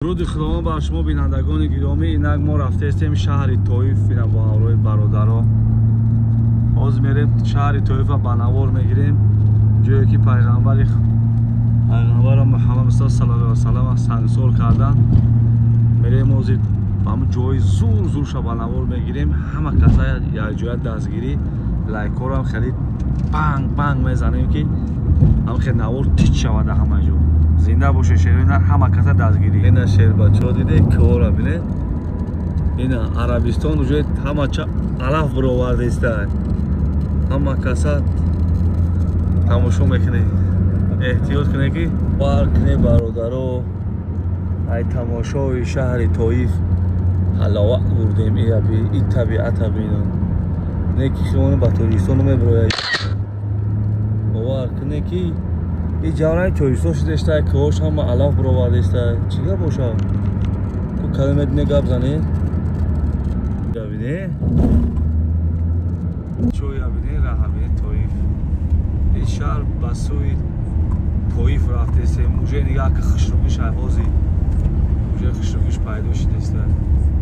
Дуруди Худованд бар шумо бинандагони гиромӣ. Инак мо рафтаистем шаҳри Тоиф, ина бо ҳамроҳи бародаро. Ҳозир мерем шаҳри Тоифа ба навор мегирем, ҷое ки пайғамбари Муҳаммад Мустафо саллаллоҳу алайҳи васаллам сангсор кардан. Мерем ҳозир ҳамун ҷои зур зурша ба навор мегирем. Ҳама каса якҷоя дастгирӣ, лайкҳоро хеле банг банг мезанем, ки ҳам хел навор тич шавад ҳама ҷо. Зинда боше шерои нар, ҳама каса дастгирӣ. Ина шербачаҳо диде, кора бине. Ина Арабистон уже ҳама ча алаф баровардааст. Ҳама каса тамошо мекунед. Эҳтиёт кунед ки бар кунед бародаро. Ай тамошои шаҳри Тоиф ҳаловат бурдем. И табиата бинам. Не ки хиёни ба Тоҷикистон меброяд. Бовар кунед ки и ҷавраи Тоҷикистон шудааст, кӯҳош ҳама алаф баровардааст. Чӣ гап бошад? Ку калима дине гап зане? Бибине? Чой бибине, раҳ бибине Тоиф. Ин шаҳр ба сӯи Тоиф рафтаистем. Уже нигаҳ ки хушрӯгиш ҳозир. Уже хушрӯгиш пайдо шудааст.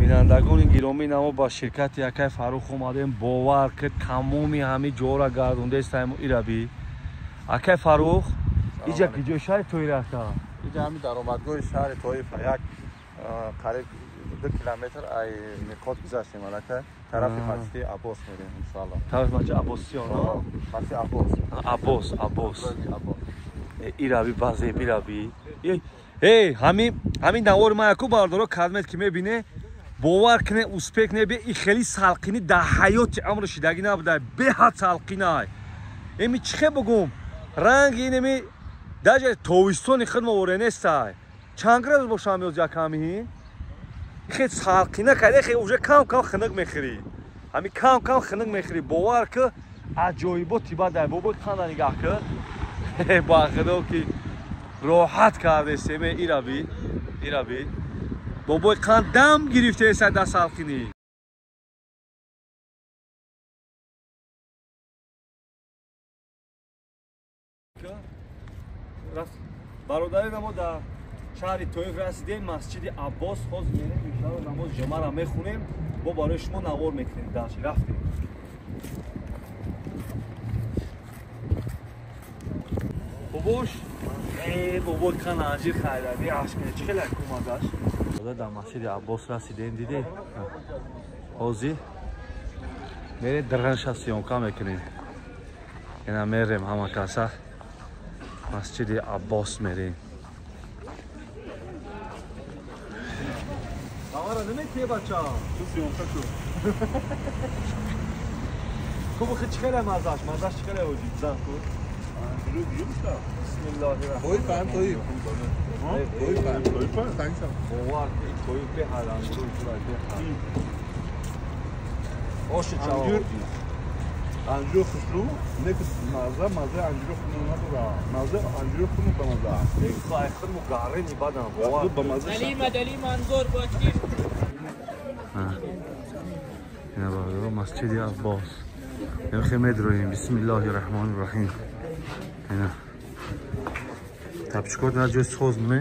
Бинандагони гиромӣ, намо ба ширкати Акай Фаррух омадем. Бовар ки тамоми ҳамин ҷоро гардондаистем. Ираби Акай Фаррух, иҷа куҷои шаҳри Тоиф рафта? Иҷа ҳамин даромадгоҳи шаҳри Тоиф, як қариб 2 километр ай миқот гузаштем аллакай. Тарафи масҷиди Аббос мерем иншоалло. Тарафи масҷиди Аббосиён, масҷиди Аббос. Аббос, Аббос. Ираби базеб, ираби. Эй, ҳамин навори ман яку бардоро кадмет ки мебине, бовар кне успех не бе, и хели салқини дар ҳаёти амро шидагӣ набуда, беҳад салқинай. Эми чӣ хе бугум? Ранги инеми даже тобистони худ мо воре нестай. Чанд градус бошам ёз якамиҳин? Хе салқина карда, хе уже кам кам хунук мехӯрӣ. Ҳами кам кам хунук мехӯрӣ. Бовар ки аҷоиботи бадай. Бобои қанда нигаҳ ки. Ба худо ки роҳат кардесем. Ираби, ираби. Бобои қанд дам гирифтеса дар салқинӣ. Бародари намо дар шаҳри Тоиф расидем, масҷиди Аббос. Ҳозир мерем иншоалло намози ҷумъаро мехонем, бо барои шумо навор мекунем. Даши рафтем. Бобош, бобой кан анҷир харида, ашкне чӣ хеле кумадаш. Дар масҷиди Аббос расидем, диде? Ҳозир мерем даранша съёмка мекунем. Ина мерем ҳама каса масҷиди Аббос мерем. Ҳамаро наметие бача? Ту съёмка шу. Ку бихи чӣ хеле мазаш? Мазаш чӣ хеле оҷи? Зан ку. Бисмиллоҳир-раҳмонир-раҳим. Тоиф ҳам Тоиф. Тоиф ҳам Тоиф ҳам. Бовар ки Тоиф беҳад анҷур беҳад. Оши чаво. Анҷур хушрӯ, не ки маза, мазаи анҷури худро надорад. Мазаи анҷури худро ба маза. Ай худмо гарини бадан бовар. Ба маза. Далима, далима, анзор бо Ина бародаро масҷиди Аббос. Ин медроем. Бисмиллоҳир-раҳмонир-раҳим. Ина тапчикот на ҷои соз ме.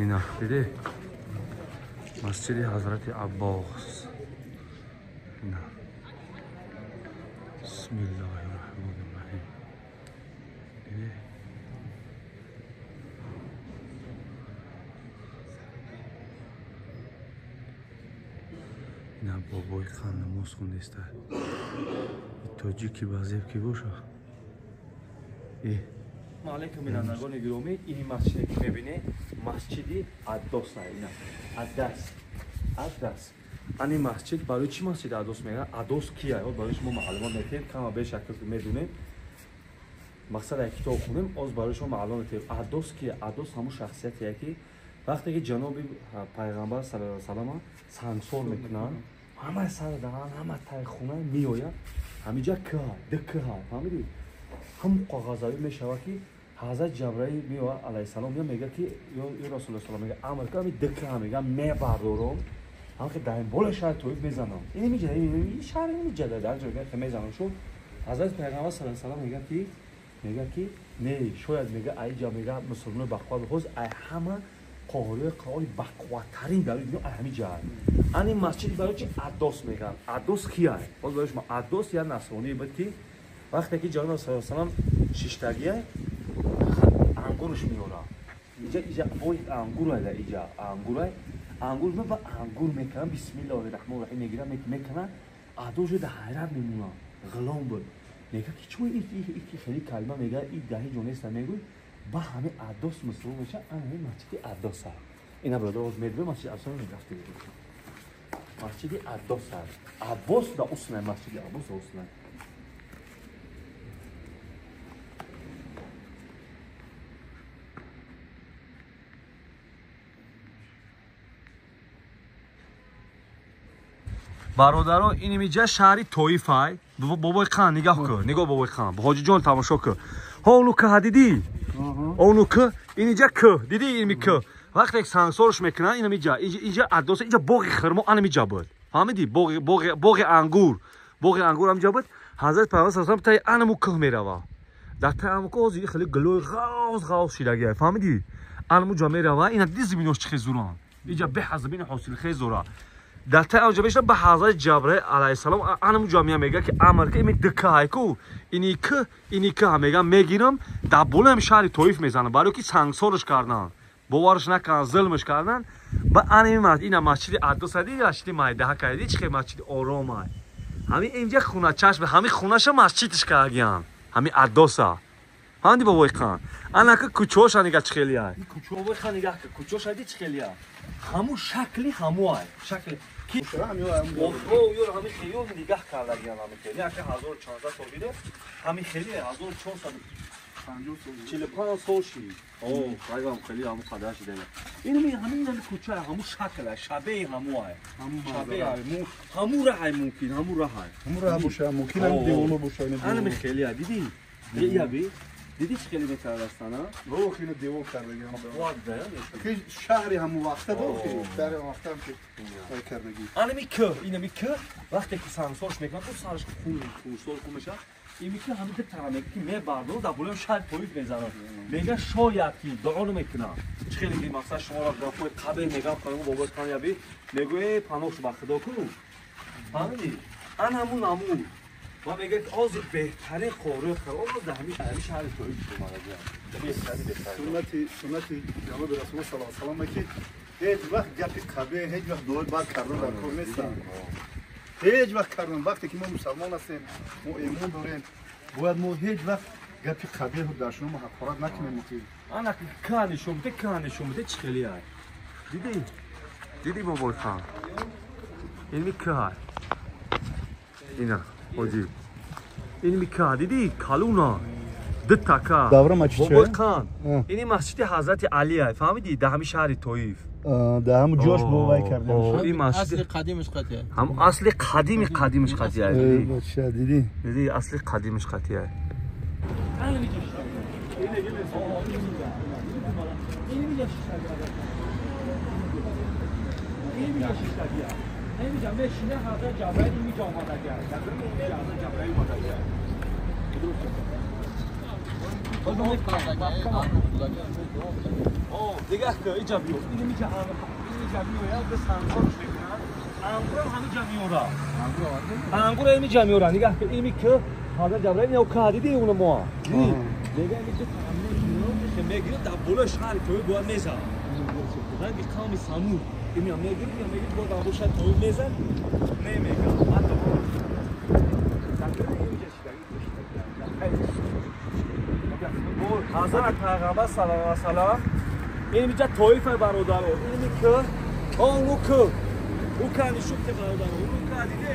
Ина диде? Масҷиди Ҳазрати Аббос. Ина Бисмиллоҳир-раҳмонир-раҳим. Диде? Ина бобои қан намоз хондааст. Тоҷики базеб ки боша. Алейкум бинандагони гиромӣ, ин масҷиде ки мебинед масҷиди Аддос ина. Аддас. Аддас. Ани масҷид барои чӣ масҷиди Аддос мегӯянд? Аддос кия? Барои шумо маълумот метиҳем, кама беш акл медонем. Мақсад як китоб хонем, оз барои шумо маълум метиҳем. Аддос кия? Аддос ҳамун шахсиятие ки вақте ки ҷаноби пайғамбар саллаллоҳу алайҳи васаллам сангсор мекунанд, ҳама сар даҳан, ҳама таи хона меояд, ҳамиҷа кӯҳа, ду кӯҳа, фаҳмидӣ? Ҳам қоғазавӣ мешавад ки ҳазрат Ҷабраил меояд алайҳиссалом, ё мегӯяд ки ё Расулуллоҳ саллаллоҳу мегӯяд амр кун, ҳамин ду кӯҳа мегӯяд мебардорам, ҳам ки дар болои шаҳри Тоиф мезанам. Ин ин шаҳр ин ҷада дар ҷо мегӯяд ки мезанам шуд. Ҳазрат пайғамбар саллаллоҳу алайҳи васаллам мегӯяд ки Мега ки не, шояд мега айҷа мега мусулмони бақувват ҳоз ай ҳама қоҳирои қуръони бақувваттарин дар дунё ай ҳамин ҷа. Ани масҷиди барои чи Аддос меган? Аддос кияй? Ҳоз барои шумо Аддос як насронӣ буд ки вақте ки ҷаноби саллаллоҳу алайҳи васаллам шиштагия ангурш меёра. Иҷа иҷа бой ангур айда иҷа ангурай ангур ба ангур мекунам бисмиллоҳи раҳмони раҳим мегирам мекунам Аддос да ҳайрат мемонам ғулом буд. Мега ки чун ики хеле калима мега и даҳи ҷо неста мегӯй ба ҳами Аддос мусулмон меша ана ҳами масҷиди Аддоса. Ина бародар оз медбе масҷиди Аддоса мерафти. Масҷиди Аддоса. Аббос да усна масҷиди Аббос да усна. Бародаро ин инҷа шаҳри Тоифай. Бобои қан нигоҳ кун, нигоҳ бобои қан. Ҳоҷиҷон тамошо кун. Ҳо ону кӯҳ дидӣ? Ону кӯҳ, ин инҷа кӯҳ, дидӣ ин кӯҳ. Вақте сангсорш мекунанд, ин инҷа, инҷа Аддос, инҷа боғи хурмо ан инҷа буд. Фаҳмидӣ? Боғи боғи боғи ангур. Боғи ангур ҳам инҷа буд. Ҳазрат Пайғамбар саллаллоҳу алайҳи васаллам таи анаму кӯҳ мерава. Дар таи анаму кӯҳ ози хеле гулои ғавз ғавз шидагия. Фаҳмидӣ? Анаму ҷо мерава, ина дидӣ заминош чӣ хел зуранд. Инҷа беҳад замини ҳосилхез зура. Дар таи анҷа мешава ба ҳазрат Ҷабраил алайҳиссалом анаму ҷо мега ки амр ки ими дика ҳайку ини к ини к мега мегирам дар болои шаҳри Тоиф мезанам барои ки сангсорш кардан боварш накардан зулмш кардан ба анами ина масҷиди Аддос диди масҷиди майдаҳа кардӣ чӣ хел масҷиди оромай ҳамин инҷа хуначаш ҳамин хунаша масҷидш кардагиян ҳамин Аддоса. Фаҳмидӣ бобои қан? Анака кӯчаҳоша нигаҳ чӣ хелияй. Бобои қан нигаҳ кун, кӯчаҳоша диди чӣ хелияй. Ҳамун шакли ҳамуай. Шакли ки ёр ҳамин хелиё нигаҳ кардагиян ҳамин хели. Яке 1400 сол биде, ҳамин хели 1445 сол шид. О, хайвам хели ҳамун қадар шида. Ин ҳамин ҳамин кӯча ҳамун шакл шабеҳи ҳамуай. Шабеҳи ҳамун раҳай мумкин, ҳамун раҳай. Ҳамун раҳ боша, мумкин ҳам девона боша. Ҳамин хелия дидӣ? Ия би? Дидӣ чӣ хеле мекардастан, а? Рӯх ино девон кардагӣ. Қувват да, ки шаҳри ҳамун вақта дохи, шаҳри ҳамун вақта ки кардагӣ. Анами кӯҳ, инами кӯҳ, вақте ки сангсорш мекунад, ку сараш хун, хунсор хун мешавад. Ими кӯҳ ҳамин ду тара мега ки мебардорад, дар болои шаҳри Тоиф мезанад. Мега шояд ки дуо намекунад. Чӣ хеле ки мақсад шуморо гапҳои қабеҳ мегам, қанго бобои қан яби, мегӯе паноҳ ба Худо ку. Фаҳмидӣ? Ан ҳамун намуд. Ва мегӯяд ки ози беҳтарин қориҳои Қуръонро дар ҳамин шаҳри Тоиф омадагианд. Беҳтарин беҳтарин. Суннати ҷаноби Расулуллоҳ саллаллоҳу алайҳи васаллам ки ҳеҷ вақт гапи қабеҳ, ҳеҷ вақт дуои бад кардан дар кор нестанд. Ҳеҷ вақт кардан. Вақте ки мо мусалмон ҳастем, мо имон дорем, бояд мо ҳеҷ вақт гапи қабеҳу дар шумо ҳақорат накунем. Ана кӯҳ нишон биде, кӯҳ нишон биде чӣ хеле ай. Дидӣ? Дидӣ бобои хан? Ин кӯҳ ай. Ина ҳоҷӣ. Ин мика дидӣ калуна ду така. Давра масҷид бобои қан. Ин масҷиди ҳазрати Алӣ ай. Фаҳмидӣ? Дар ҳамин шаҳри Тоиф. Дар ҳамун ҷош бовай кардем. Ин масҷид асли қадимаш қатъия. Ҳам асли қадими қадимаш қатъия. Бача дидӣ? Дидӣ асли қадимаш қатъия. اینجا میشینه حضرت جبرئیل اینجا آمده کرد. حضرت جبرئیل آمده کرد. دیگه که اینجا بیو. این میگه اینجا بیو یا به سنگارش میکنن. انگورم همینجا میورا. انگور اینجا میورا. نگاه کن این که حضرت جبرئیل اینو که دیدی اونو ما. دیدی؟ میگه اینجا تعمیر میگیره در بالا شهر توی باید میزنه. رنگ قوم سمود. این میگه میگه با در بالا توی میزن. نمیگه. حتی حضرت پیغمبر صلی الله علیه و سلم این میگه طایف برادرو این میگه اونو که او که نشون ته برادرو اونو که دیده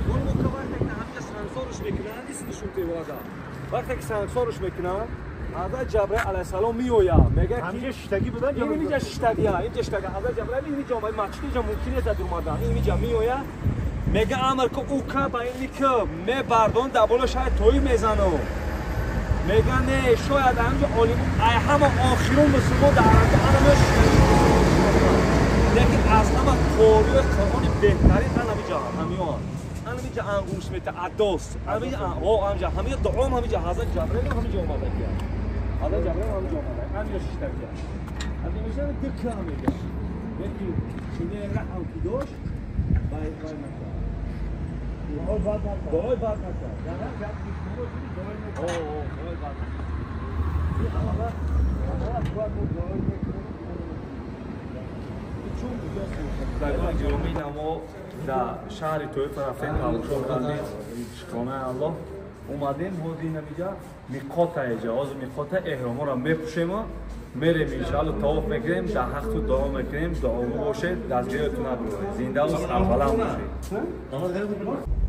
اونو که وقتی که همینجا سنگسارش میکنن نیست نشون ته برادر وقتی که سنگسارش میکنن حضرت جبرئیل علیه السلام میآید میگه که همینجا شیشتگی بودن این میگه شیشتگی اینجا شیشتگی حضرت جبرئیل اینجا اومد مسجد اینجا ممکن نیست در اومدن این میگه میآید میگه امر که او که با این که میبردون در بالا شاید توی میزنه میگن نه شاید همینجا عالم ای همه آخرون مسلمان در همه لیکن از همه قاری قرآن بهترین همینجا همیان Ҳамиҷа ангушт мета адос. Ҳамиҷа о ҳамиҷа ҳамиҷа дуом ҳамиҷа Ҳазрат Ҷабраил ҳамиҷа омада ки. Ҳазрат Ҷабраил ҳамиҷа омада. Ҳамиҷа шишта ки. Ҳамиҷа дикка мега. Яки чине раҳм ки дошт вай вай накард. Дуои бад накард. Дуои бад накард. О, дуои бад накард. Дагони гиромӣ, намо дар шаҳри Тоифа рафтем, тамошо кардем, шукронаи Аллоҳ омадем. Ҳозир инамиҷа миқота эҷа, ҳозир миқота эҳроморо мепӯшему мерем, иншаалло тавоф мекунем, дар ҳақту дуо мекунем. Дуогӯ бошед, дастгириётон набуред, зиндаву сарбаланд бошед.